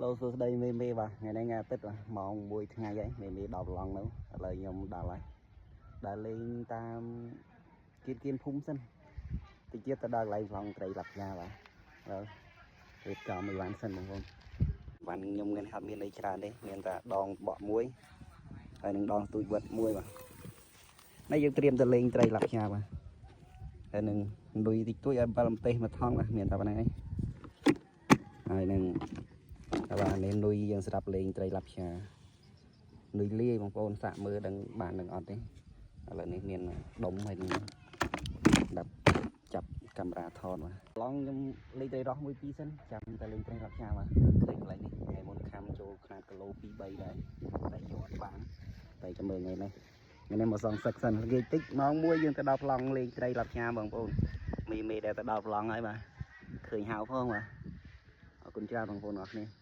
ឡូសួស្តីមេមេបាទថ្ងៃនេះថ្ងៃអាទិត្យបាទម៉ោង1ថ្ងៃហើយមេមេដល់ប្រឡងនៅឥឡូវខ្ញុំដល់ហើយដើរលេងតាមគៀនគៀនភូមិសិនតិចទៀតទៅដល់កន្លែងប្លង់ត្រីឡាប់យ៉ាបាទឥឡូវរៀបចំអីវ៉ាន់សិនបងប្អូនវ៉ាន់ខ្ញុំមានហាត់មានអីច្រើនទេមានតែដងបក់មួយហើយនឹងដងស្ទូចវិតមួយបាទនេះយើងត្រៀមទៅលេងត្រីឡាប់យ៉ាបាទហើយនឹងលុយតិចតួចឲ្យអំបិលម្ទេសមួយថង់បាទមានតែប៉ុណ្្នឹងឯងហើយនឹង តែបាទនេះនុយយើងស្រាប់លេងត្រីឡាប់ឆានុយលាយបងប្អូនសាក់មើលដឹងបាននឹងអត់ទេឥឡូវនេះមានដុំហើយនឹងដាក់ចាប់កាមេរ៉ាថតបាទឡងខ្ញុំលេងត្រីរស់មួយពីរសិនចាំតែលេងត្រីឡាប់ឆាបាទឃើញកន្លែងនេះថ្ងៃមុនខំចូលខ្នាតគីឡូ2 3ដែរតែយកអត់បានតែចាំមើលថ្ងៃនេះថ្ងៃនេះមកសងសឹកសិនល្ងាចតិចម៉ោង1យើងទៅដល់ប្លង់លេងត្រីឡាប់ឆាបងប្អូនមីមីដែលទៅដល់ប្លង់ហើយបាទឃើញហៅផងបាទអរគុណច្រើនបងប្អូនអរគ្នា។